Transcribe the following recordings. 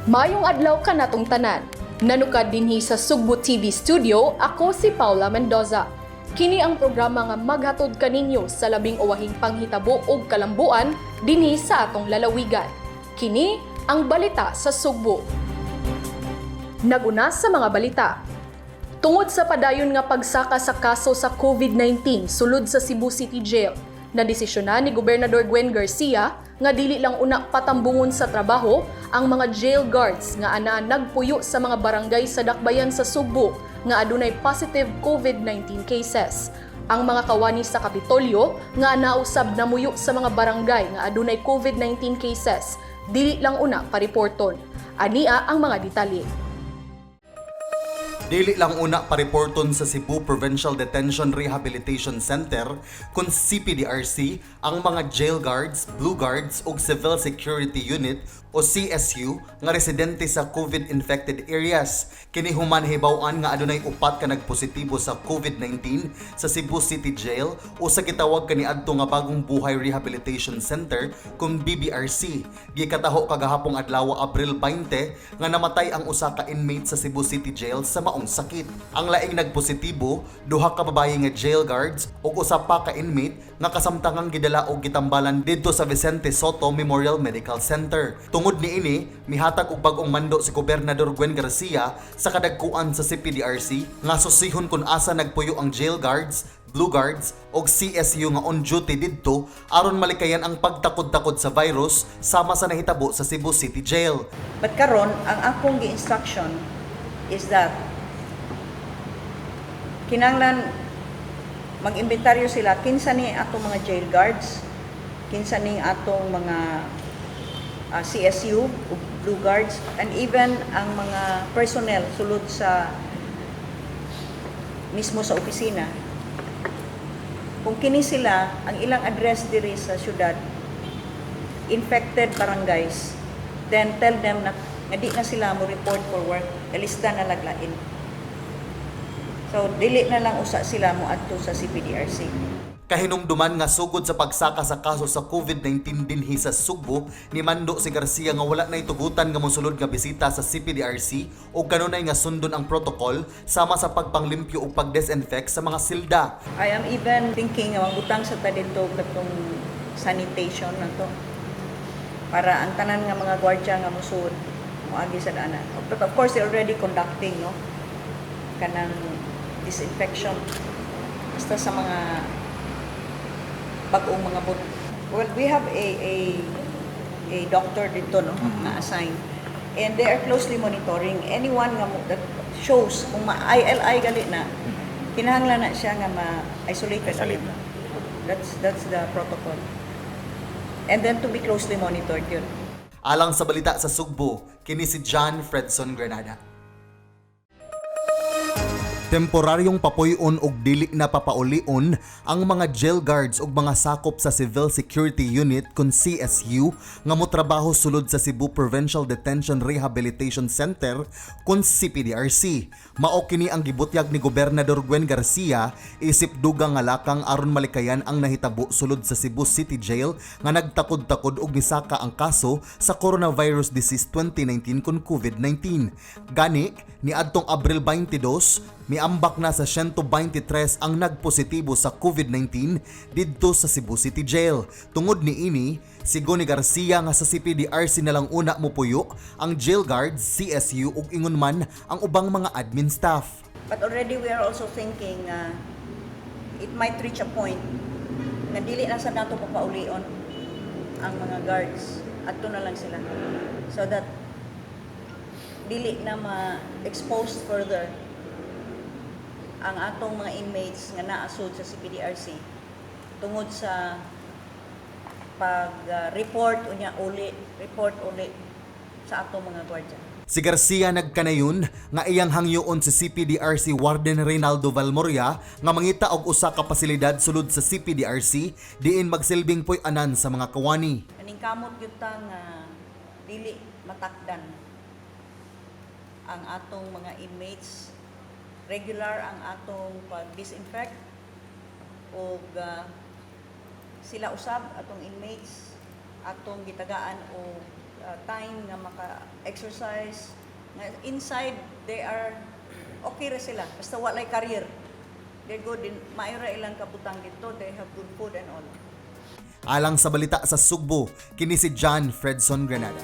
Maayong adlaw kanatong tanan. Nanukad dinhi sa Sugbo TV Studio, ako si Paula Mendoza. Kini ang programa nga maghatod kaninyo sa labing uwahing panghitabo ug kalambuan dinhi sa atong lalawigan. Kini ang Balita sa Sugbo. Naguna sa mga balita. Tungod sa padayon nga pagsaka sa kaso sa COVID-19 sulod sa Cebu City Jail, nadesisyonan ni Gobernador Gwen Garcia nga dili lang una patambungon sa trabaho ang mga jail guards nga anaa nagpuyo sa mga barangay sa dakbayan sa Sugbo nga adunay positive COVID-19 cases. Ang mga kawani sa Kapitolyo nga nausab namuyo sa mga barangay nga adunay COVID-19 cases, dili lang una pareporton. Ania ang mga detalye. Dili lang una pareporton sa Cebu Provincial Detention Rehabilitation Center kun CPDRC ang mga jail guards, blue guards ug Civil Security Unit o CSU nga residente sa COVID-infected areas. Kini human hibaw-an nga adunay upat ka nagpositibo sa COVID-19 sa Cebu City Jail o sa gitawag kaniadto nga Bagong Buhay Rehabilitation Center kung BBRC. Gikataho kagahapong adlaw, Abril 20, nga namatay ang usa ka inmate sa Cebu City Jail sa maong sakit. Ang laing nagpositibo, duha ka babaye nga jail guards ug usa pa ka inmate nga kasamtangang gidala og gitambalan didto sa Vicente Sotto Memorial Medical Center. Tungod niini, mihatag og bag-ong mando si Gobernador Gwen Garcia sa kadagkuan sa CPDRC nga susihon kung asa nagpuyo ang jail guards, blue guards og CSU nga on duty didto aron malikayan ang pagtakod-takod sa virus sama sa nahitabo sa Cebu City Jail. But karon ang akong gi-instruction is that kinahanglan mag-inventaryo sila kinsa ni atong mga jail guards, kinsa ni atong mga CSU ug blue guards, and even ang mga personnel sulod sa mismo sa opisina. Kung kini sila, ang ilang address diri sa syudad, infected barangays, then tell them na nga di na sila mo report for work, ilista na lag lain. So dili na lang usa sila mo adto sa CPDRC. Kahinumduman nga sugod sa pagsaka sa kaso sa COVID-19 dinhi sa Sugbo, nimando si Garcia nga wala na tugutan nga mosulod nga bisita sa CPDRC o kanunay nga sundon ang protocol sama sa pagpanglimpyo ug pagdisinfect sa mga silda. I am even thinking nga magbutang sa ta dito katong sanitation na to para ang tanan nga mga gwardiya nga musud moagi sa dana. But of course, they're already conducting, no, kanang disinfection basta sa mga bag-ong mga booth. Well, we have a doctor dito, no, na assign. And they are closely monitoring anyone nga mo, that shows kung ma-ILI gali na, kinahanglan na siya nga ma-isolate. Isolate na. That's the protocol. And then to be closely monitored yun. Alang sa Balita sa Sugbo, kini si John Fredson Granada. Temporaryong papuy-on og dili na papaulion ang mga jail guards ug mga sakop sa Civil Security Unit kun CSU nga motrabaho sulod sa Cebu Provincial Detention Rehabilitation Center kun CPDRC. Mao kini ang gibutyag ni Gobernador Gwen Garcia isip dugang nga lakang aron malikayan ang nahitabo sulod sa Cebu City Jail nga nagtakod-takod og misaka ang kaso sa Coronavirus Disease 2019 kun COVID-19. Gani, niadtong Abril 22, miambak na sa 123 ang nagpositibo sa COVID-19 didto sa Cebu City Jail. Tungod niini, sigo ni Garcia nga sa CPDRC na lang una mopuyo ang jail guards, CSU ug ingon man ang ubang mga admin staff. But already we are also thinking it might reach a point na dili na sa nato papaulion ang mga guards. Adto na lang sila. So that dili na ma-expose further ang atong mga inmates nga naasod sa CPDRC tungod sa pag-report unya uli, report uli sa atong mga gwardiya. Si Garcia nagkanayon nga iyang hangyoon si CPDRC Warden Reynaldo Valmoria nga mangita og usa ka pasilidad sulod sa CPDRC diin magsilbing puy-anan sa mga kawani. Kaning kamot gyud ta nga dili matakdan ang atong mga inmates, regular ang atong pag-disinfect ug sila usab, atong inmates, atong gitagaan og time nga maka-exercise. Nga inside, they are okay ra sila. Basta walay career. They're good. In, maayo ra ilang kabutang dito. They have good food and all. Alang sa balita sa Sugbo, kini si John Fredson Granada.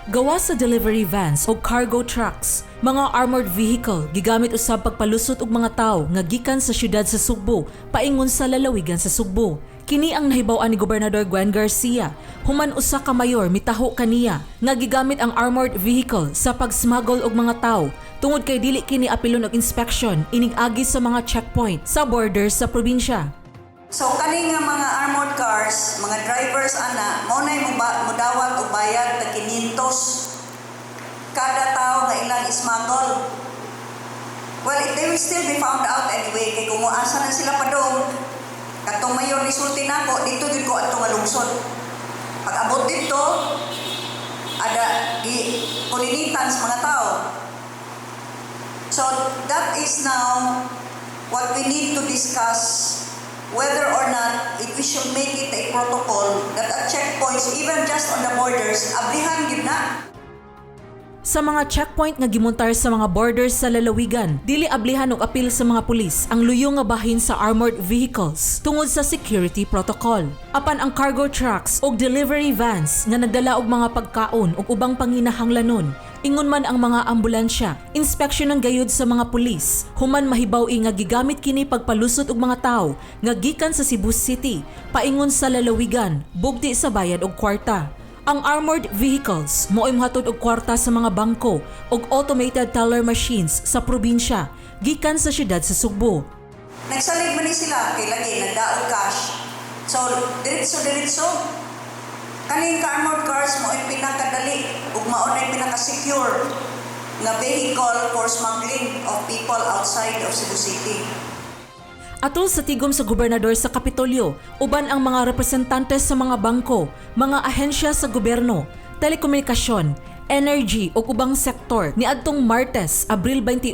Gawa sa delivery vans o cargo trucks, mga armored vehicle gigamit usab pagpalusot og mga tawo nga gikan sa syudad sa Sugbo paingon sa lalawigan sa Sugbo. Kini ang nahibaw-an ni Gobernador Gwen Garcia human usa ka mayor mitaho kaniya nga gigamit ang armored vehicle sa pag-smuggle og mga tawo tungod kay dili kini apilon og inspection inig agi sa mga checkpoint sa border sa probinsya. So kani nga mga armored cars, mga drivers ana, mao nay mudawat og bayad na 500 kada tao nga ilang smuggle. Well, they will still be found out anyway kay kung asa na sila padong, katong mayor nisulti nako dito gyud ko adto nga lungsod. Pag abot dito, ada gi kulinitan sa mga tao. So that is now what we need to discuss, whether or not if we should make it a protocol that at checkpoints, even just on the borders, ablihan gyud na. Sa mga checkpoint nga gimontar sa mga borders sa lalawigan, dili ablihan og apil sa mga pulis ang luyo nga bahin sa armored vehicles tungod sa security protocol. Apan ang cargo trucks og delivery vans nga nagdala og mga pagkaon ug ubang panginahanglanon, ingon man ang mga ambulansya, inspeksyonon gayud sa mga pulis, human mahibaw-i nga gigamit kini pagpalusot og mga tawo nga gikan sa Cebu City paingon sa lalawigan, bugti sa bayad og kwarta. Ang armored vehicles mo'y mohatod og kwarta sa mga bangko ug automated teller machines sa probinsya gikan sa syudad sa Sugbo. Nagsalig man ni sila kay lagi nagdaog cash. So diretso diretso kaning armored cars mo ay pinakadali ug mao nay pinaka-secure nga vehicle for smuggling of people outside of Cebu City. Atol sa tigom sa gobernador sa Kapitolyo, uban ang mga representante sa mga bangko, mga ahensya sa gobyerno, telekomunikasyon, energy ug ubang sektor niadtong Martes, Abril 21.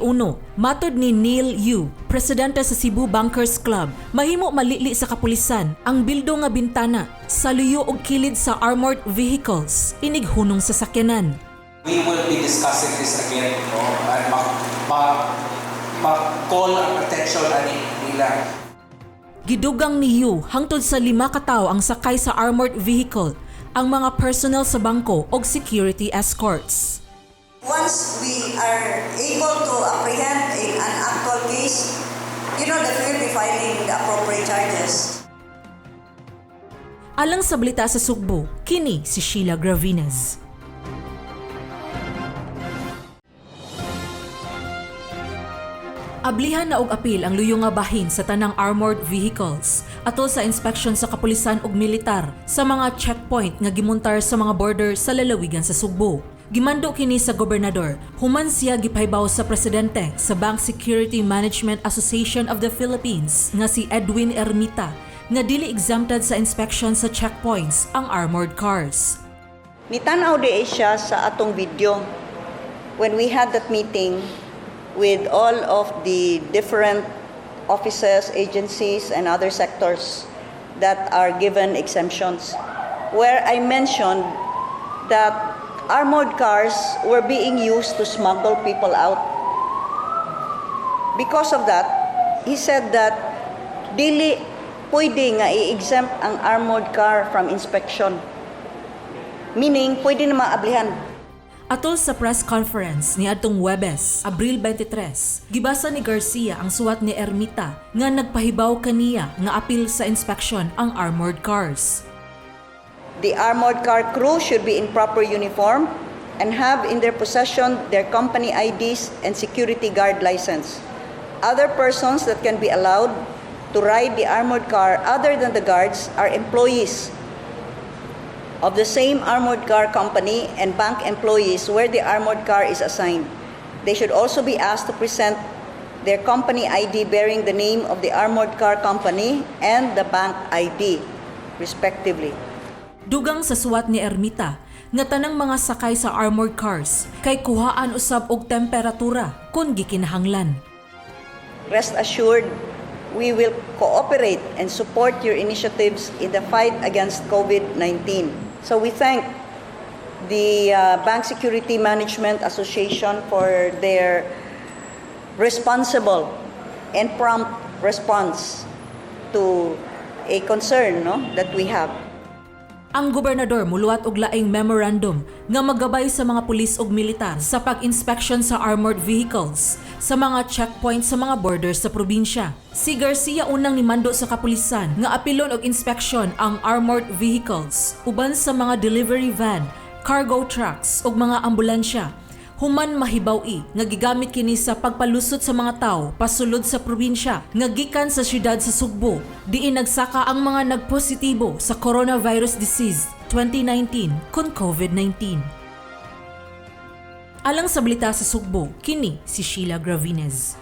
Matod ni Neil Yu, presidente sa Cebu Bankers Club, mahimo malili sa kapulisan ang bildo nga bintana sa luyo ug kilid sa armored vehicles inig hunong sa sakyanan. We will be discussing this again, no? And ma-call ang attention ani nila. Gidugang ni Yu, hangtod sa 5 ka tawo ang sakay sa armored vehicle, ang mga personnel sa bangko og security escorts. Once we are able to apprehend an actual case, you know that we will be filing the appropriate charges. Alang sa balita sa Sugbo, kini si Sheila Gravines. Ablihan na og apil ang luyo nga bahin sa tanang armored vehicles atol sa inspection sa kapulisan ug militar sa mga checkpoint nga gimontar sa mga border sa lalawigan sa Sugbo. Gimando kini sa gobernador human siya gipahibaw sa presidente sa Bank Security Management Association of the Philippines nga si Edwin Ermita nga dili exempted sa inspection sa checkpoints ang armored cars. Nitanaw di siya sa atong video when we had that meeting with all of the different offices, agencies, and other sectors that are given exemptions, where I mentioned that armored cars were being used to smuggle people out. Because of that, he said that dili pwede nga i-exempt ang armored car from inspection. Meaning, pwede na maablihan. Atol sa press conference ni adtong Huwebes, Abril 23, gibasa ni Garcia ang suwat ni Ermita nga nagpahibaw kaniya nga apil sa inspection ang armored cars. The armored car crew should be in proper uniform and have in their possession their company IDs and security guard license. Other persons that can be allowed to ride the armored car other than the guards are employees of the same armored car company and bank employees where the armored car is assigned. They should also be asked to present their company ID bearing the name of the armored car company and the bank ID, respectively. Dugang sa suwat ni Ermita nga tanang mga sakay sa armored cars kay kuhaan usab og temperatura kung gikinahanglan. Rest assured We will cooperate and support your initiatives in the fight against COVID-19. So we thank the Bank Security Management Association for their responsible and prompt response to a concern, no, that we have. Ang gobernador muluwat og laing memorandum nga magabay sa mga pulis ug militar sa pag-inspection sa armored vehicles sa mga checkpoint sa mga border sa probinsya. Si Garcia unang nimando sa kapulisan nga apilon og inspection ang armored vehicles uban sa mga delivery van, cargo trucks ug mga ambulansya human mahibaw-i nga gigamit kini sa pagpalusot sa mga tawo pasulod sa probinsya nga gikan sa syudad sa Sugbo, diin nagsaka ang mga nagpositibo sa coronavirus disease 2019 kon COVID-19. Alang sa Balita sa Sugbo, kini si Sheila Gravines.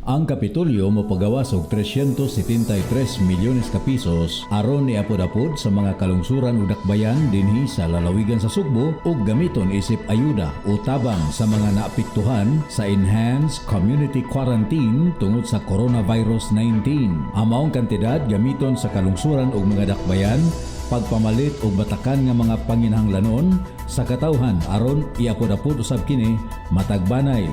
Ang Kapitolyo mopagawas og 373 milyones ka pesos aron niapod-apod sa mga kalungsuran ug dakbayan dinhi sa lalawigan sa Sugbo ug gamiton isip ayuda o tabang sa mga naapektuhan sa enhanced community quarantine tungod sa coronavirus 19. Ang maong kantidad gamiton sa kalungsuran ug mga dakbayan, pagpamalit og batakan nga mga panginahanglanon sa katawhan aron iapod-apod usab kini matag banay.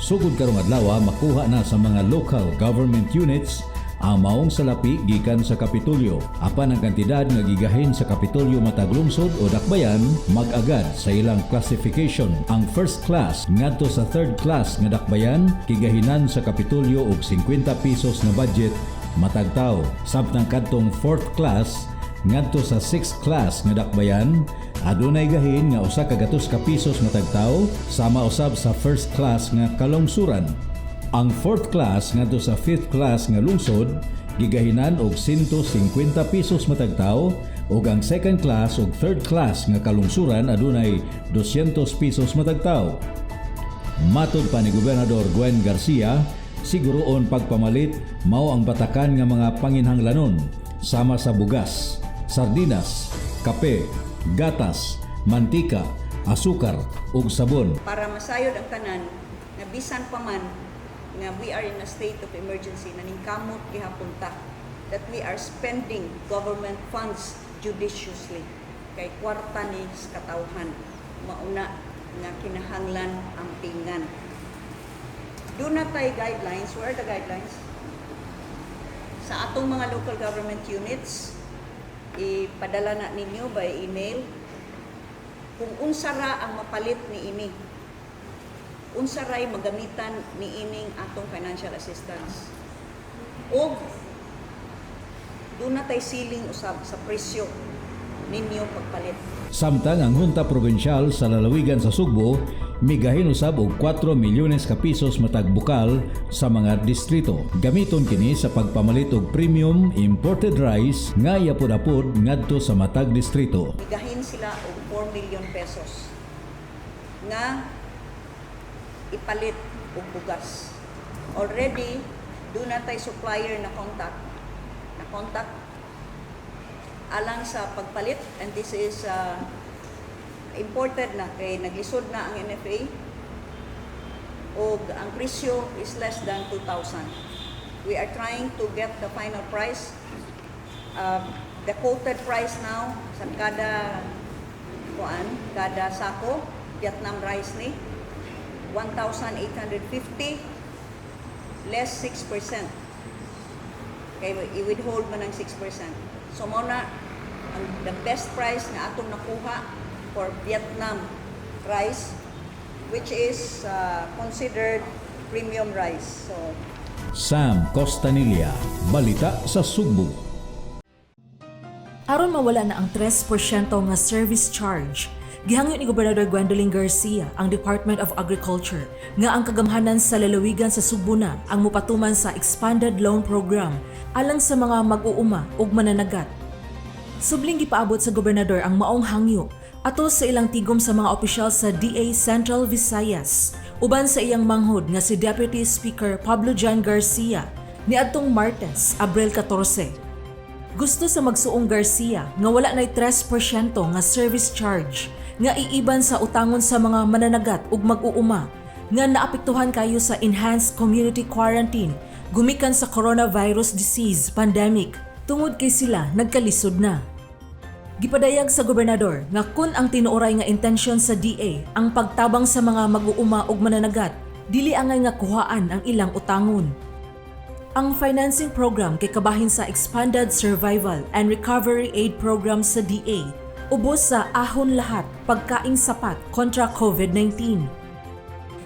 Sugod karong adlaw, makuha na sa mga local government units ang maong salapi gikan sa Kapitolyo. Apan ang kantidad nga gigahin sa Kapitolyo matag lungsod o dakbayan mag-agad sa ilang classification. Ang first class ngadto sa third class nga dakbayan gigahinan sa Kapitolyo og 50 pesos na budget matag tawo. Samtang kadtong fourth class ngadto sa 6th class nga dakbayan adunay gahin nga 100 ka pesos matag tawo, sama usab sa first class nga kalungsuran. Ang fourth class ngadto sa fifth class nga lungsod gigahinan og 150 pesos matag tawo ug ang second class ug third class nga kalungsuran adunay 200 pesos matag tawo. Matod pa ni Gobernador Gwen Garcia, siguroon pagpamalit mao ang batakan nga mga panginhanglanon sama sa bugas, sardinas, kape, gatas, mantika, asukar ug sabon. Para masayod ang tanan nga bisan pa man nga we are in a state of emergency, naningkamot gihapon ta that we are spending government funds judiciously kay kwarta ni sa katawhan, mauna nga kinahanglan ampingan. Duna tay guidelines. Where are the guidelines sa atong mga local government units? Ipadala na ninyo by email kung unsa ra ang mapalit ni ini, unsa ray magamitan ni ining atong financial assistance, ug duna tay ceiling usab sa presyo ninyo pagpalit. Samtang ang Junta Provincial sa lalawigan sa Sugbo migahin usab og 4 milyones ka pesos matag bukal sa mga distrito. Gamiton kini sa pagpamalit og premium imported rice nga iapod-apod ngadto sa matag distrito. Migahin sila og 4 million pesos nga ipalit og bugas. Already duna tay supplier na contact alang sa pagpalit, and this is imported na kay naglisod na ang NFA og ang presyo is less than 2,000. We are trying to get the final price. The quoted price now sa kada kuan, kada sako Vietnam rice ni 1,850 less 6%. Kay i-withhold man ang 6%. So mao na ang the best price nga atong nakuha for Vietnam rice, which is considered premium rice. So Sam Costanilla, Balita sa Sugbo. Aron mawala na ang 3% nga service charge, gihangyo ni Gobernador Gwendolyn Garcia ang Department of Agriculture nga ang kagamhanan sa lalawigan sa Sugbo na ang mupatuman sa expanded loan program alang sa mga mag-uuma ug mananagat. Subling gipaabot sa gobernador ang maong hangyo ato sa ilang tigom sa mga opisyal sa DA Central Visayas uban sa iyang manghod nga si Deputy Speaker Pablo John Garcia niadtong Martes, Abril 14. Gusto sa magsuong Garcia nga wala na'y 3% nga service charge nga iiban sa utangon sa mga mananagat ug mag-uuma. nga naapektuhan kayo sa enhanced community quarantine gumikan sa coronavirus disease pandemic tungod kay sila nagkalisod na. Gipadayag sa gobernador nga kun ang tinuoray nga intensyon sa DA ang pagtabang sa mga mag-uuma ug mananagat, dili angay nga kuhaan ang ilang utangon. Ang financing program kay kabahin sa Expanded Survival and Recovery Aid Program sa DA, ubos sa Ahon Lahat Pagkaing Sapat kontra COVID-19.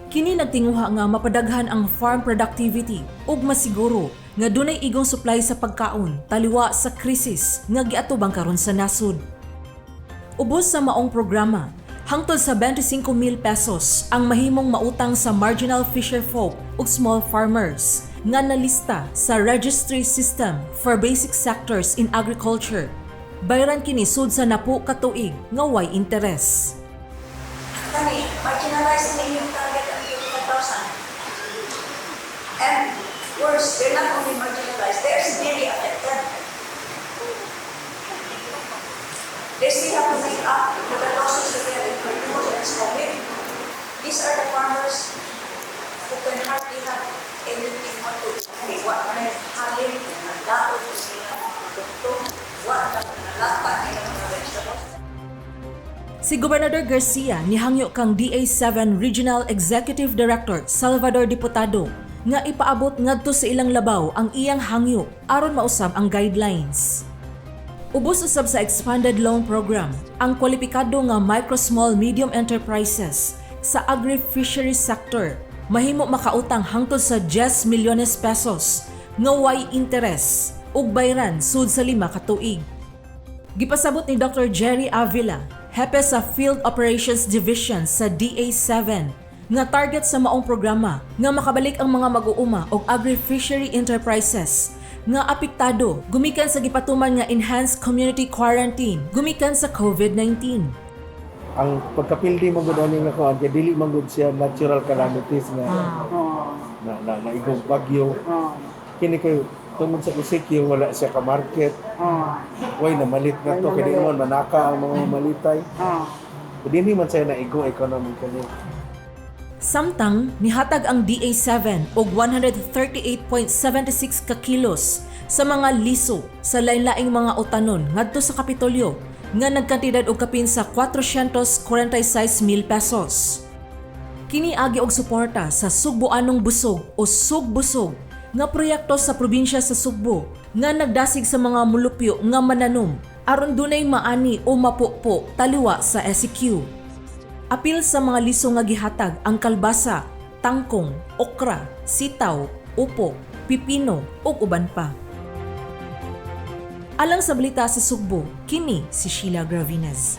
Kini nagtinguha nga mapadaghan ang farm productivity ug masiguro nga dunay igong supply sa pagkaon taliwa sa krisis nga giatubang karon sa nasod. Ubos sa maong programa, hangtod sa 25 mil pesos ang mahimong mautang sa marginal fisher folk ug small farmers nga nalista sa Registry System for Basic Sectors in Agriculture. Bayran kini sud sa 10 ka tuig nga way interes. Kani, marginalized na inyong target ang 35,000. And worse, they're not only marginalized, they're severely affected. They still have to make up for the losses that they have incurred against COVID. These are the farmers who can hardly have anything what to eat. Wa na halin, daot, produkto, wa na nalapa nila mga vegetables. Si Gobernador Garcia nihangyo kang DA7 Regional Executive Director Salvador Diputado nga ipaabot ngadto sa ilang labaw ang iyang hangyo aron mausab ang guidelines. Ubos usab sa expanded loan program ang kwalipikado nga micro, small, medium enterprises sa agri-fishery sector mahimo makautang hangtod sa 10 milyones pesos nga way interest ug bayran sud sa 5 ka tuig. Gipasabot ni Dr. Jerry Avila, hepe sa Field Operations Division sa DA7, nga target sa maong programa nga makabalik ang mga mag-uuma og agri-fishery enterprises nga apektado gumikan sa gipatuman nga enhanced community quarantine gumikan sa COVID-19. Ang pagkapildi mo gud ani nga kuan kay dili man gud siya natural calamities nga na naigong bagyo. Kini kay tungod sa ECQ, wala siya ka market. Way namalit na to kay di man manaka ang mga malitay. Dinhi man siya naigo economically. Samtang nihatag ang DA7 og 138.76 ka kilos sa mga liso sa lain-laing mga utanon ngadto sa Kapitolyo nga nagkantidad og kapin sa 446 mil pesos. Kini agi og suporta sa Sugboanong Busog o Sugbusog nga proyekto sa probinsya sa Sugbo nga nagdasig sa mga mulupyo nga mananom aron dunay maani o mapupo taliwa sa SQ. Apil sa mga liso nga gihatag ang kalbasa, tangkong, okra, sitaw, upo, pipino ug uban pa. Alang sa Balita sa Sugbo, kini si Sheila Gravines.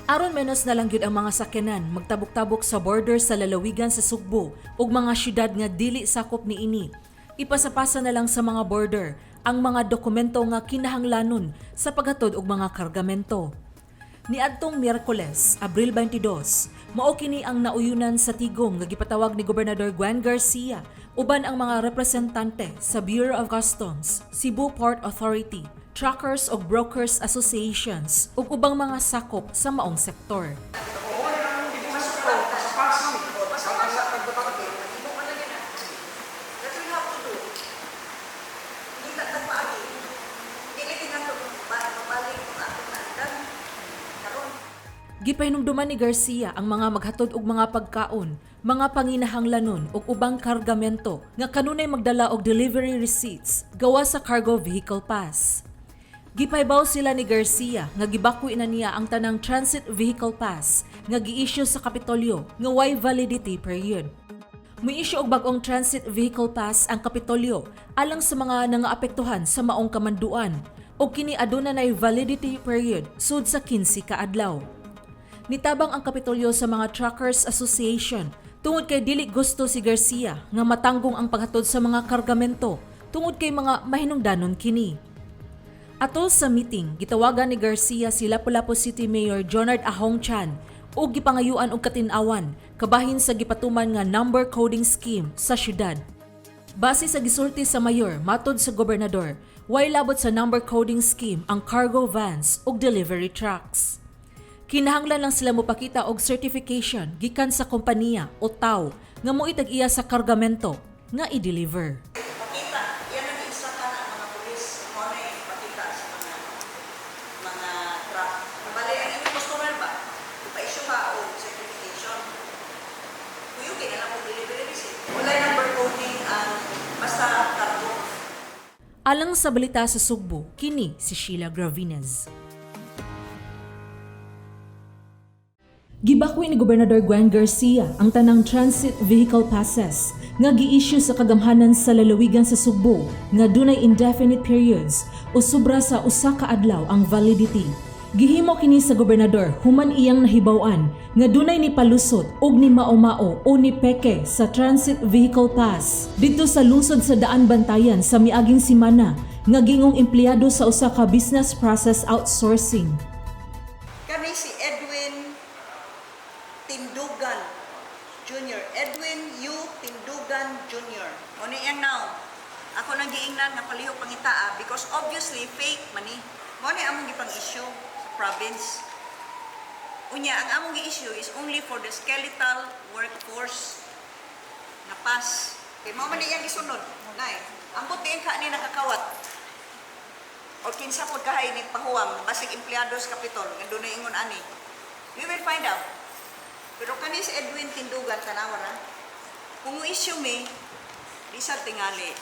Aron menos na lang gyud ang mga sakyanan magtabok-tabok sa border sa lalawigan sa Sugbo ug mga syudad nga dili sakop niini. Ipasapasa na lang sa mga border ang mga dokumento nga kinahanglanon sa paghatod og mga kargamento. Niadtong Miyerkules, Abril 22, mao kini ang nauyunan sa tigom nga gipatawag ni Gobernador Gwen Garcia uban ang mga representante sa Bureau of Customs, Cebu Port Authority, Truckers ug Brokers Associations ug ubang mga sakop sa maong sektor. That we have to do. Hindi na tagpaagi. Dili din nato mabalik kung ato na andam. Karon. Gipahinumduman ni Garcia ang mga maghatod og mga pagkaon, mga panginahanglanon ug ubang kargamento nga kanunay magdala og delivery receipts gawa sa cargo vehicle pass. Gipahibaw sila ni Garcia nga gibakwi na niya ang tanang transit vehicle pass nga gi-issue sa Kapitolyo nga way validity period. Mu-issue og bag-ong transit vehicle pass ang Kapitolyo alang sa mga nangaapektuhan sa maong kamanduan. Ug kini aduna nay validity period sud sa 15 ka adlaw. Nitabang ang Kapitolyo sa mga Truckers Association tungod kay dili gusto si Garcia nga matanggong ang paghatod sa mga kargamento tungod kay mga mahinungdanon kini. Atol sa meeting, gitawagan ni Garcia si Lapu-Lapu City Mayor Jonard Ahong Chan ug gipangayuan og katin-awan kabahin sa gipatuman nga number coding scheme sa syudad. Base sa gisulti sa mayor matod sa gobernador, way labot sa number coding scheme ang cargo vans ug delivery trucks. Kinahanglan lang sila mopakita og certification gikan sa kompanya o tawo nga mo'y tag-iya sa kargamento nga i-deliver. Pakita, yan ang instructan ang mga pulis. Mo na ipakita sa mga truck. Bale, ang inyong customer ba? Ipa-issue ka o certification. Kuyugin na lang kung delivery receipt. Wala number coding ang basta cargo. Alang sa Balita sa Sugbo, kini si Sheila Gravines. Gibakwi ni Gobernador Gwen Garcia ang tanang transit vehicle passes nga gi-issue sa kagamhanan sa lalawigan sa Sugbo nga dunay indefinite periods o sobra sa usa ka adlaw ang validity. Gihimo kini sa gobernador human iyang nahibaw-an nga dunay ni palusot og ni mao-mao o ni peke sa transit vehicle pass didto sa lungsod sa Daan Bantayan sa miaging simana nga gingong empleyado sa usa ka business process outsourcing. Kani si Edwin Tindugan Jr. Edwin U. Tindugan Jr. Mo ni iyang now. Ako nang giingnan nga palihog pangitaa because obviously fake man ni. Mo ni among gipang-issue sa province. Unya, ang among gi-issue is only for the skeletal workforce na pass. Kay mao man ni iyang gisunod. Nay, ambot diin ka ni nakakawat. O kinsa pod kahay ni pahuwang basig empleyado sa Kapitol nga dunay ingon ani. We will find out. Pero kani si Edwin Tindugan, tanawa na. Kung issue mi, di sa tingali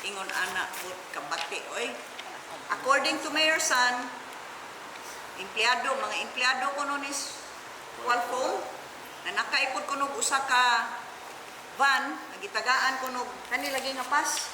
ingon ana but kabati oy. According to Mayor San, empleyado, mga empleyado kuno ni Qualcomm na nakaipod kuno og usa ka van, nagitagaan kuno kani lagi nga pass.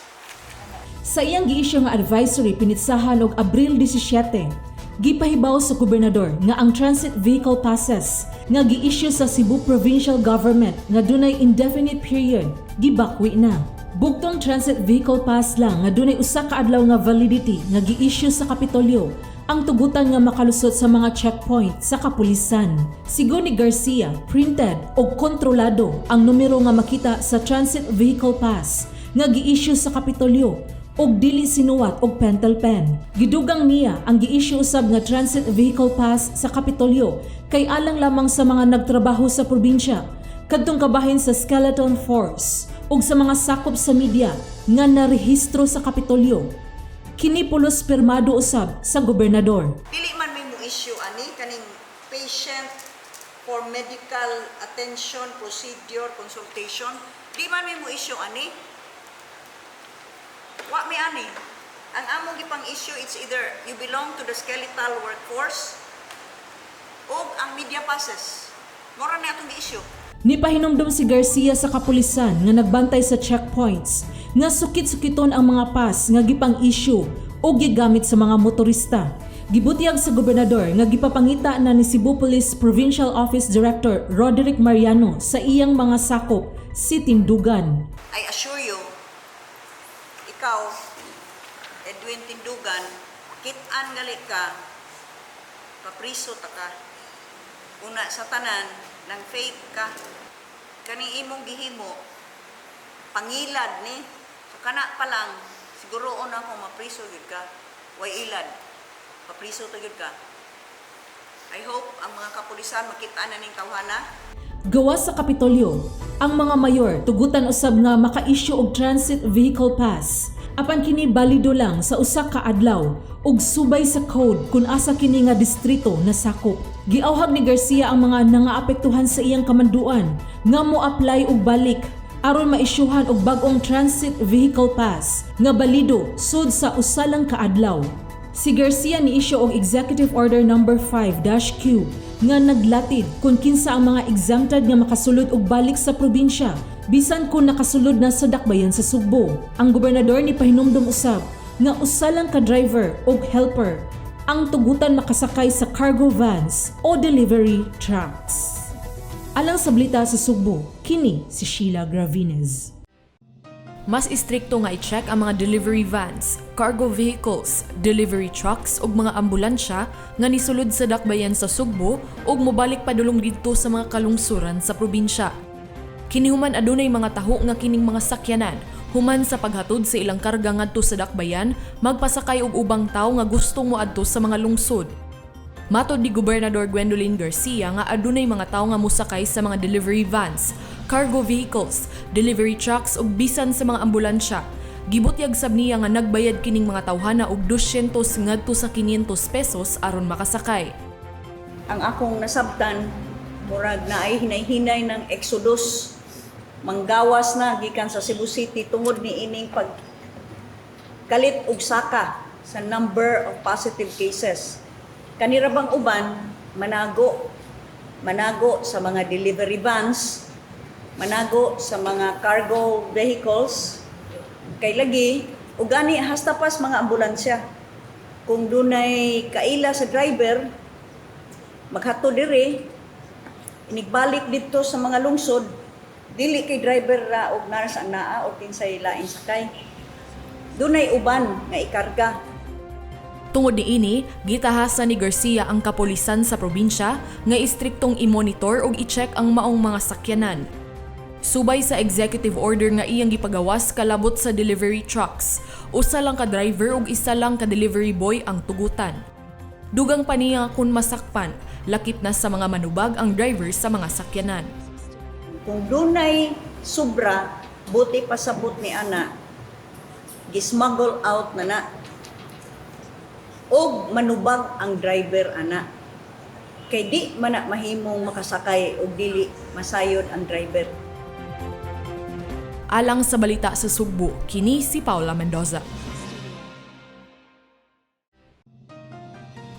Sa iyang gi-issue nga advisory pinitsahan og Abril 17, gipahibaw sa gobernador nga ang transit vehicle passes nga gi-issue sa Cebu Provincial Government nga dunay indefinite period gibakwi na. Bugtong transit vehicle pass lang nga dunay usa ka adlaw nga validity nga gi-issue sa Kapitolyo ang tugutan nga makalusot sa mga checkpoint sa kapulisan. Sigon ni Garcia, printed o kontrolado ang numero nga makita sa transit vehicle pass nga gi-issue sa Kapitolyo og dili sinuwat og pentel pen. Gidugang niya ang gi-issue usab nga transit vehicle pass sa Kapitolyo kay alang lamang sa mga nagtrabaho sa probinsya kadtong kabahin sa skeleton force ug sa mga sakop sa media nga narehistro sa Kapitolyo. Kini pulos pirmado usab sa gobernador. Dili man may mo issue ani kaning patient for medical attention, procedure, consultation. Di man may mo issue ani. Wa mi ani. Ang among gipang issue, it's either you belong to the skeletal workforce o ang media passes. Mora na atong gi-issue. Nipahinumdum si Garcia sa kapulisan nga nagbantay sa checkpoints nga sukit-sukiton ang mga pass nga gipang-issue o gigamit sa mga motorista. Gibutyag sa gobernador nga gipapangita na ni Cebu Police Provincial Office Director Roderick Mariano sa iyang mga sakop si Tindugan. I assure you, ikaw, Edwin Tindugan, kit-an gali ka, papriso ta ka. Una sa tanan, nang fake ka. Kaning imong gihimo, pangilad ni. So kana pa lang, siguro na akong mapriso gyud ka. Way ilad. Papriso ta gyud ka. I hope ang mga kapulisan makita na ning tawhana. Gawas sa Kapitolyo, ang mga mayor tugutan usab nga maka-issue og transit vehicle pass. Apan kini balido lang sa usa ka adlaw ug subay sa code kung asa kini nga distrito nasakop. Giawhag ni Garcia ang mga nangaapektuhan sa iyang kamanduan nga mo-apply og balik aron maisyuhan og bag-ong transit vehicle pass nga balido sud sa usa lang ka adlaw. Si Garcia ni-issue og Executive Order Number 5-Q nga naglatid kung kinsa ang mga exempted nga makasulod og balik sa probinsya bisan kung nakasulod na sa dakbayan sa Sugbo. Ang gobernador ni pahinumdum usab nga usa lang ka driver ug helper ang tugutan makasakay sa cargo vans o delivery trucks. Alang sa Balita sa Sugbo, kini si Sheila Gravines. Mas istrikto nga i-check ang mga delivery vans, cargo vehicles, delivery trucks ug mga ambulansya nga nisulod sa dakbayan sa Sugbo ug mobalik padulong didto sa mga kalungsuran sa probinsya. Kini human adunay mga taho nga kining mga sakyanan human sa paghatod sa ilang karga ngadto sa dakbayan, magpasakay og ubang tawo nga gustong moadto sa mga lungsod. Matod ni Gobernador Gwendolyn Garcia nga adunay mga tawo nga mosakay sa mga delivery vans, cargo vehicles, delivery trucks ug bisan sa mga ambulansya. Gibutyag sab niya nga nagbayad kining mga tawhana og 200 ngadto sa 500 pesos aron makasakay. Ang akong nasabtan, murag na ay hinay-hinay ng exodus, manggawas na gikan sa Cebu City tungod ni ining pag kalit og saka sa number of positive cases. Kanira bang uban manago, manago sa mga delivery vans, manago sa mga cargo vehicles, kay lagi ug gani hasta pas mga ambulansya. Kung dunay kaila sa driver, maghatod diri, inigbalik didto sa mga lungsod, dili kay driver ra og nurse ang naa o kinsay laing sakay. Dunay uban nga ikarga. Tungod niini, gitahasan ni Garcia ang kapolisan sa probinsya nga istriktong i-monitor ug i-check ang maong mga sakyanan. Subay sa executive order nga iyang gipagawas kalabot sa delivery trucks, usa lang ka driver ug isa lang ka delivery boy ang tugutan. Dugang pa niya kun masakpan, lakip na sa mga manubag ang driver sa mga sakyanan. Kung dunay sobra, buti pasabot ni ana, gismuggle out na na. Og manubag ang driver ana. Kay di man na mahimong makasakay og dili masayod ang driver. Alang sa Balita sa Sugbo, kini si Paula Mendoza.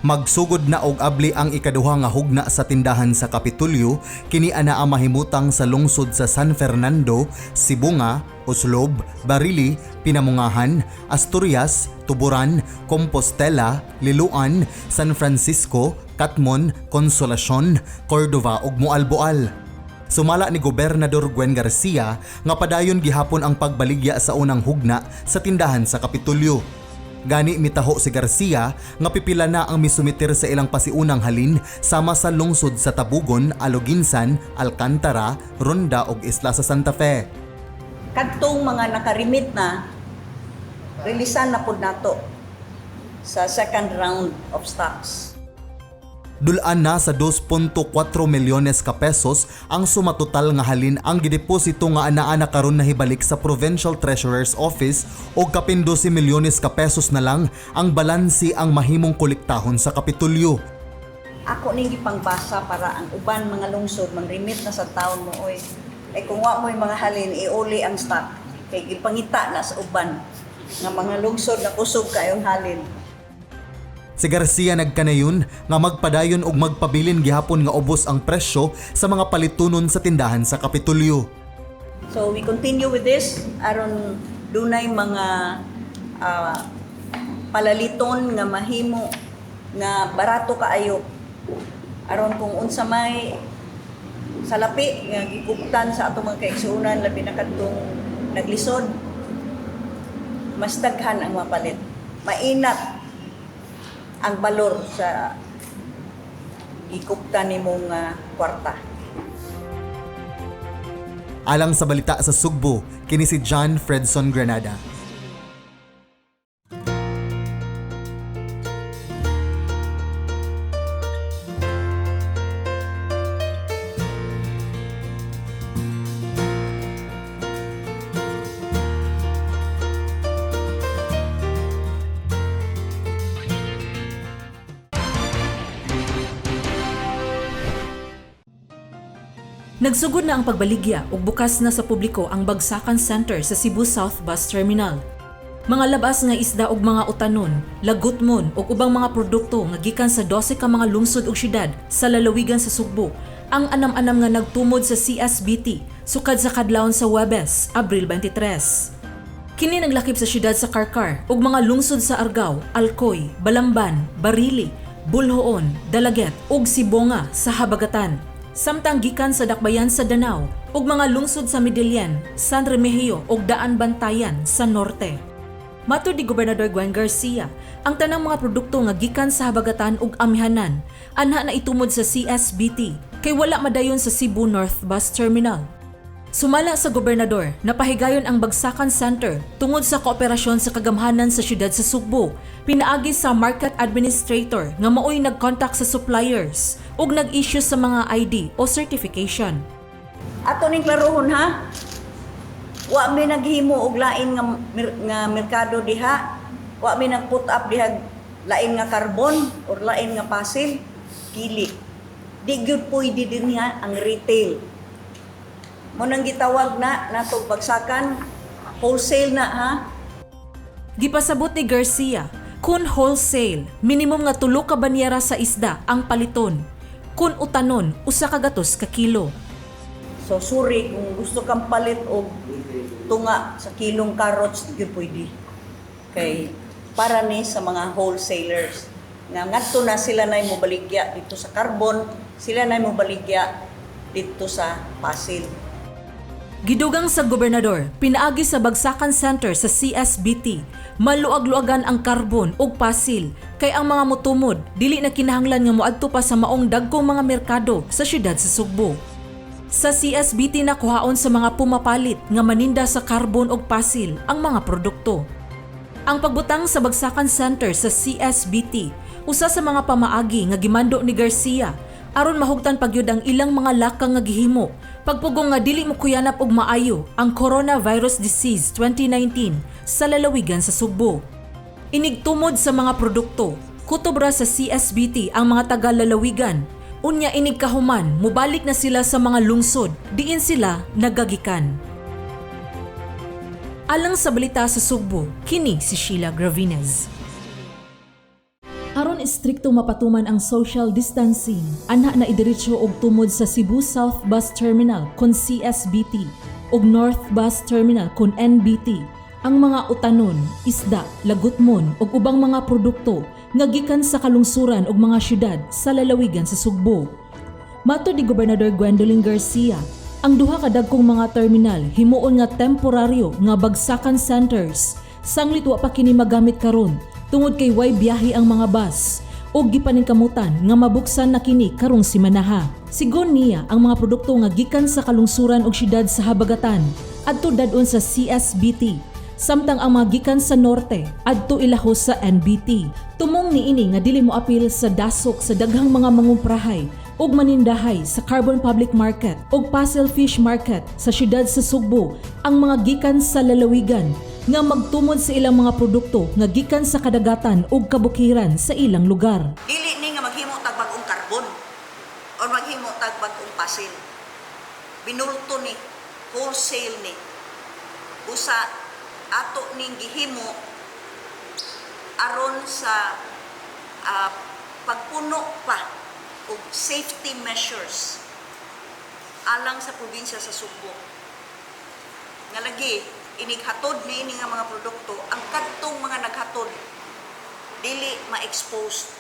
Magsugod na og abli ang ikaduha nga hugna sa tindahan sa Kapitolyo, kini anaa mahimutang sa lungsod sa San Fernando, Sibonga, Oslob, Barili, Pinamungahan, Asturias, Tuburan, Compostela, Liloan, San Francisco, Catmon, Consolacion, Cordova ug Moalboal. Sumala ni Gobernador Gwen Garcia nga padayon gihapon ang pagbaligya sa unang hugna sa tindahan sa Kapitolyo. Gani mitaho si Garcia nga pipila na ang misumiter sa ilang pasiunang halin sama sa lungsod sa Tabugon, Aloguinsan, Alcantara, Ronda ug Isla sa Santa Fe. Kadtong mga nakarimit na, releasean na pud nato sa second round of stocks. Dulaan na sa 2.4 milyones ka pesos ang sumatotal nga halin ang gideposito nga anaa na karon nahibalik sa Provincial Treasurer's Office og kapin 12 milyones ka pesos na lang ang balanse ang mahimong kolektahon sa Kapitolyo. Ako ning gipangbasa para ang uban mga lungsod mangrimit na sa taon mo oy. Ay kung wa mo'y mga halin, iuli ang stock. Kay gipangita na sa uban nga mga lungsod na kusog kayong halin. Si Garcia nagkanayon nga magpadayon og magpabilin gihapon nga ubos ang presyo sa mga palitunon sa tindahan sa Kapitolyo. So we continue with this aron dunay mga palaliton nga mahimo nga barato kaayo aron kung unsa may salapi nga giguptan sa atong mga kaigsuonan, labi na kadtong naglisod, mas daghan ang mapalit, mainat ang balor sa gikuptan nimong kwarta. Alang sa Balita sa Sugbo, kini si John Fredson Granada. Nagsugod na ang pagbaligya ug bukas na sa publiko ang Bagsakan Center sa Cebu South Bus Terminal. Mga labas nga isda ug mga utanon, lagutmon ug ubang mga produkto nga gikan sa 12 ka mga lungsod ug syudad sa lalawigan sa Sugbo ang anam-anam nga nagtumod sa CSBT sukad sa kadlawon sa Huwebes, Abril 23. Kini naglakip sa syudad sa Carcar ug mga lungsod sa Argao, Alcoy, Balamban, Barili, Boljoon, Dalaguete ug Sibonga sa Habagatan. Samtang gikan sa Dakbayan sa Danao ug mga lungsod sa Medellin, San Remigio ug Daanbantayan sa Norte. Matud ni Gobernador Gwen Garcia, ang tanang mga produkto nga gikan sa habagatan ug amihanan anha na itumod sa CSBT kay wala madayon sa Cebu North Bus Terminal. Sumala sa gobernador, napahigayon ang Bagsakan Center tungod sa kooperasyon sa kagamhanan sa syudad sa Sugbo, pinaagi sa market administrator nga maoy nagkontak sa suppliers ug nag-issue sa mga ID o certification. Ato ning klarohon ha. Wa mi naghimo og lain nga merkado diha. Wa mi nag-put up diha lain nga carbon or lain nga pasil. Dili. Di gyud pwede dinhi ang retail. Mao nang gitawag na natong bagsakan wholesale na ha. Gipasabot ni Garcia, kun wholesale, minimum nga 3 ka banyera sa isda ang paliton. Kun utanon, 100 ka kilo. So sorry kung gusto kang palit og tunga sa kilong carrots, di gyud pwede. Kay para ni sa mga wholesalers nga ngadto na sila nay mobaligya dito sa carbon, sila nay mobaligya dito sa pasil. Gidugang sa gobernador, pinaagi sa Bagsakan Center sa CSBT, maluag-luagan ang karbon ug pasil kay ang mga motumod dili na kinahanglan nga moadto pa sa maong dagkong mga merkado sa syudad sa Sugbo. Sa CSBT na kuhaon sa mga pumapalit nga maninda sa karbon ug pasil ang mga produkto. Ang pagbutang sa Bagsakan Center sa CSBT, usa sa mga pamaagi nga gimando ni Garcia aron mahugtan pagyud ang ilang mga lakang nga gihimo pagpugong nga dili mo kuyanap og maayo ang Coronavirus Disease 2019 sa lalawigan sa Sugbo. Inigtumod sa mga produkto, kutob ra sa CSBT ang mga taga-lalawigan. Unya inig kahuman, mubalik na sila sa mga lungsod, diin sila nagagikan. Alang sa balita sa Sugbo, kini si Sheila Gravines. Aron istrikto mapatuman ang social distancing, anha na idiretso og tumod sa Cebu South Bus Terminal kon CSBT ug North Bus Terminal kon NBT ang mga utanon, isda, lagutmon ug ubang mga produkto nga gikan sa kalungsuran ug mga syudad sa lalawigan sa Sugbo. Matud ni Gobernador Gwendolyn Garcia, ang duha ka dagkong mga terminal himuon nga temporaryo nga bagsakan centers sanglit wa pa kini magamit karon tungod kay way biyahe ang mga bus ug gipaningkamutan nga mabuksan na kini karong simanaha. Sigon niya, ang mga produkto nga gikan sa kalungsuran ug syudad sa habagatan adto dadon sa CSBT samtang ang mga gikan sa norte adto ilahos sa NBT. Tumong niini nga dili mo apil sa dasok sa daghang mga mangumprahay ug manindahay sa Carbon Public Market ug Pasil Fish Market sa syudad sa Sugbo ang mga gikan sa lalawigan nga magtumod sa ilang mga produkto nga gikan sa kadagatan ug kabukiran sa ilang lugar. Dili ni nga maghimo tag bag-ong carbon or maghimo tag bag-ong pasil. Binulto ni, wholesale ni. Usa ato ning gihimo aron sa pagpuno pa og safety measures alang sa probinsya sa Sugbo. Nga lagi inighatod niini nga mga produkto, ang kadtong mga naghatod dili ma-exposed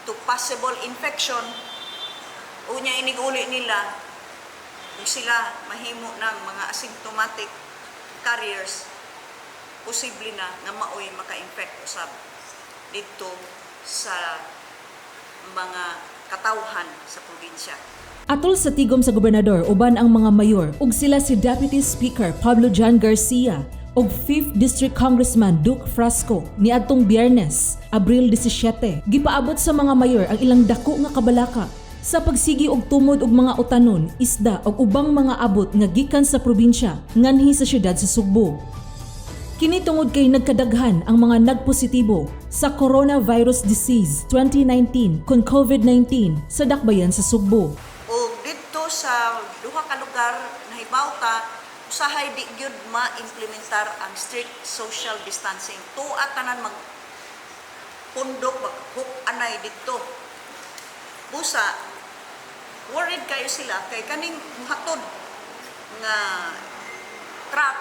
to possible infection. Unya iniguli nila, kung sila mahimo ng mga asymptomatic carriers, posible na nga maoy maka-infect usab didto sa mga katawhan sa probinsya. Atol sa tigom sa gobernador uban ang mga mayor ug sila si Deputy Speaker Pablo John Garcia ug 5th District Congressman Duke Frasco niadtong Biyernes, Abril 17. Gipaabot sa mga mayor ang ilang dako nga kabalaka sa pagsigi og tumod og mga utanon, isda ug ubang mga abot nga gikan sa probinsya nganhi sa syudad sa Sugbo. Kini tungod kay nagkadaghan ang mga nagpositibo sa Coronavirus Disease 2019 kon COVID-19 sa dakbayan sa Sugbo. O didto sa duha ka lugar nahibaw ta usahay di gyud ma-implementar ang strict social distancing. Tuwa tanan mag pundok, mag anay didto. Busa worried kayo sila kay kaning muhatod nga truck.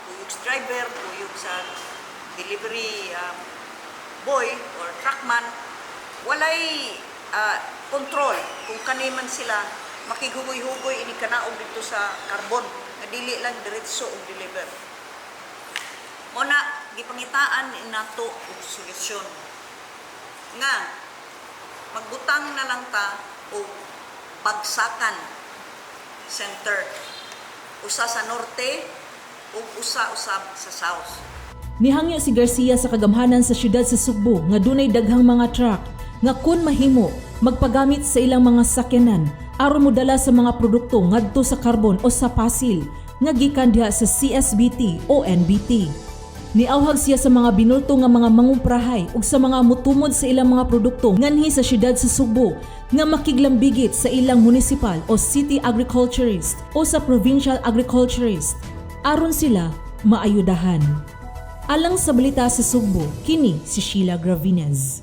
Kuyog sa driver, kuyog sa delivery boy or truckman, walay control kung kani man sila makighugoy-hugoy ini kanaog dito sa Carbon nga dili lang diretso og deliver. Mao na gipangitaan ni nato og solusyon nga magbutang na lang ta og bagsakan center, usa sa norte ug usa usab sa south. Nihangyo si Garcia sa kagamhanan sa syudad sa Sugbo nga dunay daghang mga truck nga kun mahimo magpagamit sa ilang mga sakyanan aron modala sa mga produkto ngadto sa Carbon o sa Pasil nga gikan diha sa CSBT o NBT. Niawhag siya sa mga binulto nga mga mangumprahay ug sa mga mutumod sa ilang mga produkto nganhi sa syudad sa Sugbo nga makiglambigit sa ilang municipal o city agriculturist o sa provincial agriculturist aron sila maayudahan. Alang sa Balita sa Sugbo, kini si Sheila Gravinez.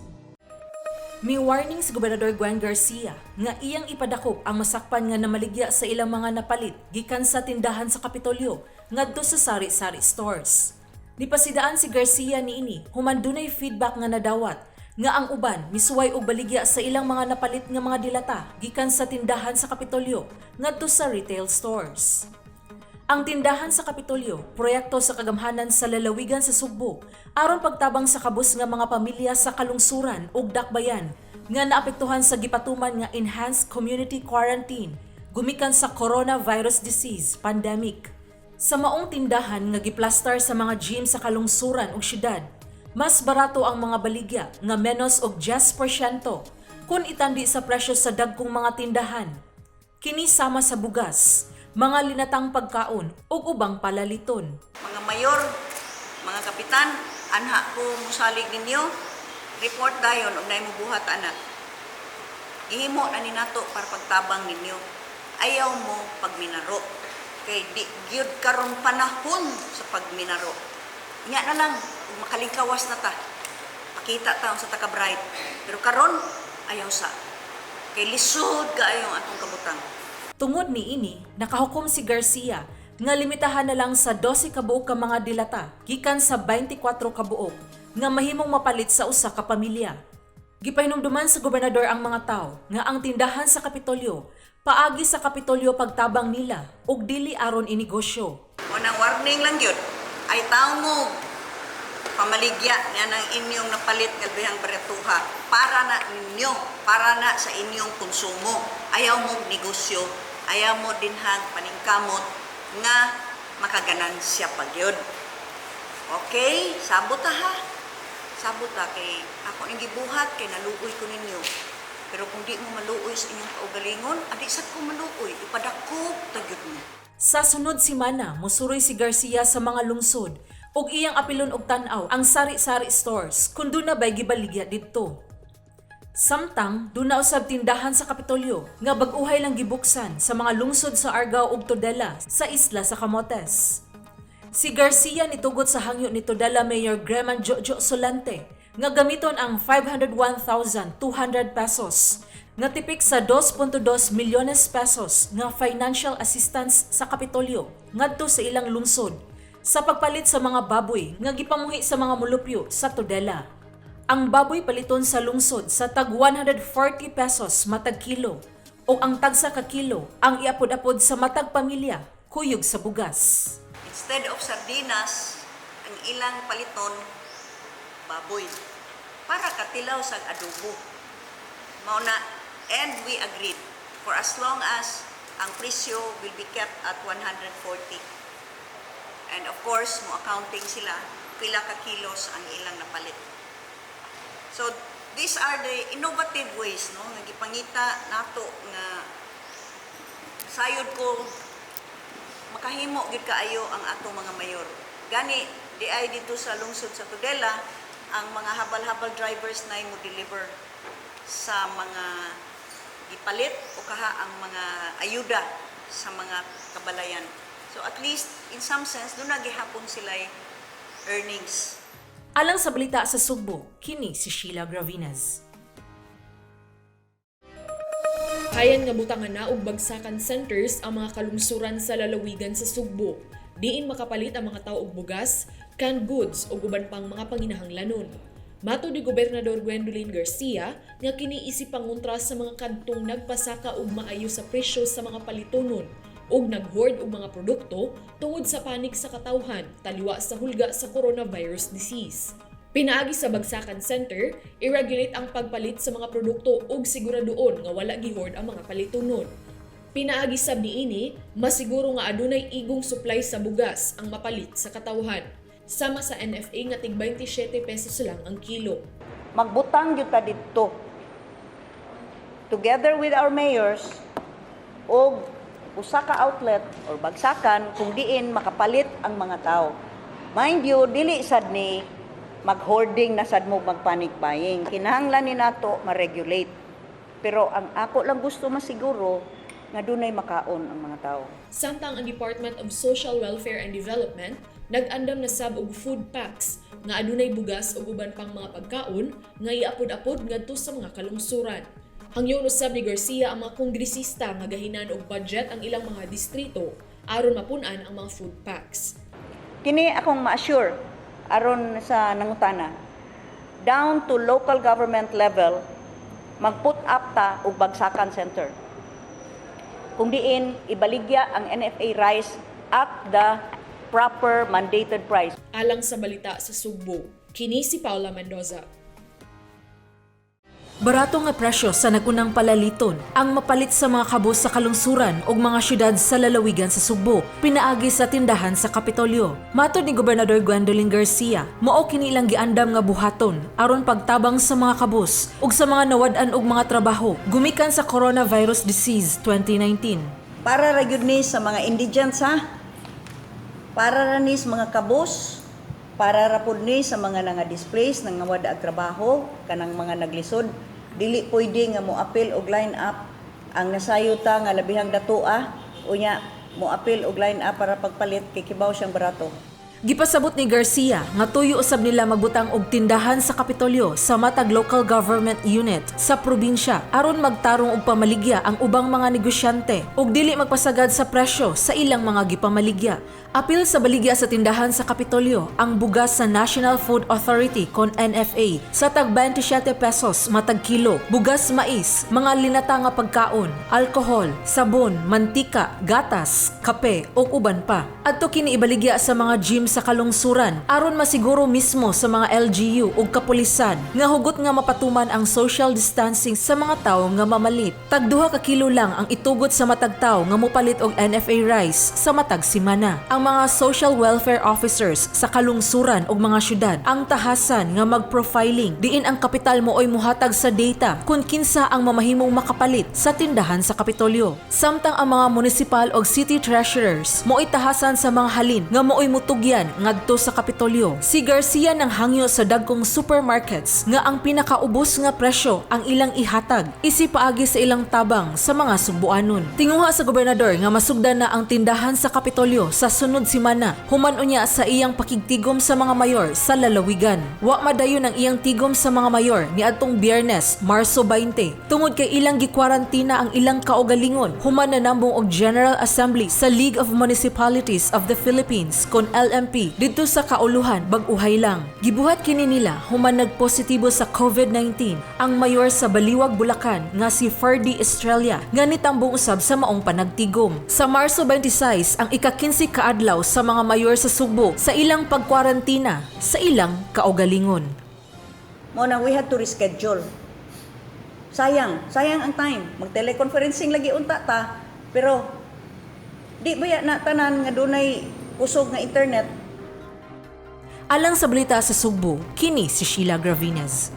Mi warning si Gobernador Gwen Garcia nga iyang ipadakop ang masakpan nga namaligya sa ilang mga napalit gikan sa tindahan sa Kapitolyo ngadto sa sari-sari stores. Nipasidaan si Garcia niini human dunay feedback nga nadawat nga ang uban misuway og baligya sa ilang mga napalit nga mga dilata gikan sa tindahan sa Kapitolyo ngadto sa retail stores. Ang tindahan sa Kapitolyo, proyekto sa kagamhanan sa lalawigan sa Sugbo, aron pagtabang sa kabus nga mga pamilya sa kalungsuran ug dakbayan nga naapektuhan sa gipatuman nga enhanced community quarantine gumikan sa coronavirus disease pandemic. Sa maong tindahan nga giplastar sa mga gym sa kalungsuran ug syudad, mas barato ang mga baligya nga menos og 10% kung itandi sa presyo sa dagkong mga tindahan. Kini sama sa bugas, mga linatang pagkaon ug ubang palaliton. Mga mayor, mga kapitan, anha ko musalig ninyo, report dayon og naay mobuhat ana. Gihimo na ni nato para pagtabang ninyo. Ayaw mo pagminaro. Kay di gyud karon panahon sa pagminaro. Nya na lang ug makalingkawas na ta. Pakita ta sa taka bright. Pero karon ayaw sa. Kay lisod kaayo ang atong kabutang. Tungod niini, nakahukom si Garcia nga limitahan na lang sa 12 kabuok ka mga dilata gikan sa 24 kabuok nga mahimong mapalit sa usa ka pamilya. Gipahinumduman sa gobernador ang mga tao nga ang tindahan sa Kapitolyo paagi sa Kapitolyo pagtabang nila ug dili aron inegosyo. Unang warning lang yun, ay tao mo pamaligya nga ng inyong napalit nga dihang baratuha para na ninyo, para na sa inyong konsumo. Ayaw mo negosyo, ayaw mo dinhang paningkamot nga makaganansya pa gyud. Okay, sabot ta ha. Sabot ta kay ako ning gibuhat kay naluoy ko ninyo. Pero kung di mo maluoy sa inyong kaugalingon, adi sad ko maluoy, ipadakop ta gyud mo. Sa sunod simana, musuroy si Garcia sa mga lungsod ug iyang apilon og tan-aw ang sari-sari stores kung duna bay gibaligya didto. Samtang, duna usab tindahan sa Kapitolyo nga bag-uhay lang gibuksan sa mga lungsod sa Argao ug Tudela sa isla sa Camotes. Si Garcia nitugot sa hangyo ni Tudela Mayor Greman Jojo Solante nga gamiton ang 501,200 pesos nga tipik sa 2.2 milyones pesos nga financial assistance sa Kapitolyo ngadto sa ilang lungsod sa pagpalit sa mga baboy nga gipamuhi sa mga mulupyo sa Tudela. Ang baboy paliton sa lungsod sa tag 140 pesos matag kilo o ang tagsa ka kilo ang iapod-apod sa matag pamilya kuyog sa bugas. Instead of sardinas, ang ilang paliton, baboy. Para katilaw sa adobo. Mao na, and we agreed, for as long as ang presyo will be kept at 140. And of course, mo accounting sila, pila ka kilos ang ilang napalit. So, these are the innovative ways, no, nga gipangita nato nga sayod ko makahimo gyud kaayo ang atong mga mayor. Gani di ay dito sa lungsod sa Tudela ang mga habal-habal drivers na mo deliver sa mga gipalit o kaha ang mga ayuda sa mga kabalayan. So at least in some sense duna gihapon sila earnings. Alang sa Balita sa Sugbo, kini si Sheila Gravinez. Hayan nga butangan na og bagsakan centers ang mga kalungsuran sa lalawigan sa Sugbo. diin makapalit ang mga tao og bugas, canned goods ug uban pang mga panginahanglanon. Matod ni Gobernador Gwendolyn Garcia nga kini isip pangontra sa mga kadtong nagpasaka og maayo sa presyo sa mga palitonon ug naghoard og mga produkto tungod sa panik sa katawhan taliwa sa hulga sa coronavirus disease. Pinaagi sa Bagsakan Center, i-regulate ang pagpalit sa mga produkto ug siguraduon nga wala gihoard ang mga palitonon. Pinaagi sab niini, masiguro nga adunay igong supply sa bugas ang mapalit sa katawhan. Sama sa NFA nga tig 27 pesos lang ang kilo. Magbutang gyud ta didto together with our mayors og usa ka outlet or bagsakan kung diin makapalit ang mga tao. Mind you, dili sad ni mag-hoarding na sad mo, mag-panic buying. Kinahanglan ni nato ma-regulate. Pero ang ako lang gusto masiguro nga dunay makaon ang mga tao. Samtang ang Department of Social Welfare and Development nag-andam na sab og food packs nga adunay bugas ug uban pang mga pagkaon nga iapod-apod ngadto sa mga kalungsuran. Hangyon usab ni Garcia ang mga kongresista nga gahinan og budget ang ilang mga distrito aron mapun-an ang mga food packs. Kini akong ma-assure aron sa nangutana. Down to local government level, mag-put up ta og bagsakan center kung diin ibaligya ang NFA rice at the proper mandated price. Alang sa Balita sa Sugbo, kini si Paula Mendoza. Barato nga presyo sa nagunang palaliton ang mapalit sa mga kabus sa kalungsuran ug mga syudad sa lalawigan sa Sugbo pinaagi sa tindahan sa Kapitolyo. Matod ni Gobernador Gwendolyn Garcia, mao kini ilang giandam nga buhaton aron pagtabang sa mga kabus ug sa mga nawad-an og mga trabaho gumikan sa coronavirus disease 2019. Para ra gyud ni sa mga indigents, ha. Para ra ni sa mga kabus, para ra pud ni sa mga nanga-displace, nang wala og trabaho, kanang mga naglisod. Dili pwede nga mo-apil og line up ang nasayo ta nga labihang datoa, unya mo-apil og line up para pagpalit kay kibaw siyang barato. Gipasabot ni Garcia nga tuyo usab nila magbutang og tindahan sa Kapitolyo sa matag local government unit sa probinsya aron magtarong og pamaligya ang ubang mga negosyante ug dili magpasagad sa presyo sa ilang mga gipamaligya. Apil sa baligya sa tindahan sa Kapitolyo ang bugas sa National Food Authority kon NFA sa tag 27 pesos matag kilo, bugas mais, mga linata nga pagkaon, alkohol, sabon, mantika, gatas, kape ug uban pa. Adto kini ibaligya sa mga gym sa kalungsuran aron masiguro mismo sa mga LGU ug kapulisan nga hugot nga mapatuman ang social distancing sa mga tawo nga mamalit. Tag 2 ka kilo lang ang itugot sa matag tawo nga mopalit og NFA rice sa matag simana. Ang mga social welfare officers sa kalungsuran ug mga syudad ang tahasan nga mag-profiling diin ang kapital maoy muhatag sa data kung kinsa ang mamahimong makapalit sa tindahan sa Kapitolyo. Samtang ang mga municipal og city treasurers mo'y tahasan sa mga halin nga maoy mutugyan ngadto sa Kapitolyo. Si Garcia nang hangyo sa dagkong supermarkets nga ang pinakaubos nga presyo ang ilang ihatag isip paagi sa ilang tabang sa mga Sugbuanon. Tinguha sa gobernador nga masugdan na ang tindahan sa Kapitolyo sa sunod simana human unya sa iyang pakigtigom sa mga mayor sa lalawigan. Wa madayon ang iyang tigom sa mga mayor niadtong Biyernes, Marso 20, tungod kay ilang gikwarantina ang ilang kaugalingon human nanambong og General Assembly sa League of Municipalities of the Philippines kon LMP didto sa Kauluhan bag-uhay lang. Gibuhat kini nila human nagpositibo sa COVID-19 ang mayor sa Baliwag, Bulacan nga si Ferdy Estrella nga nitambong usab sa maong panagtigom. Sa Marso 26 ang ika-15 kaadlaw sa mga mayor sa Sugbo sa ilang pagkwarantina sa ilang kaugalingon. Mao na we had to reschedule. Sayang, sayang ang time. Mag-teleconferencing lagi unta ta. Pero di ba ya na tanan nga dunay kusog nga internet? Alang sa Balita sa Sugbo, kini si Sheila Gravines.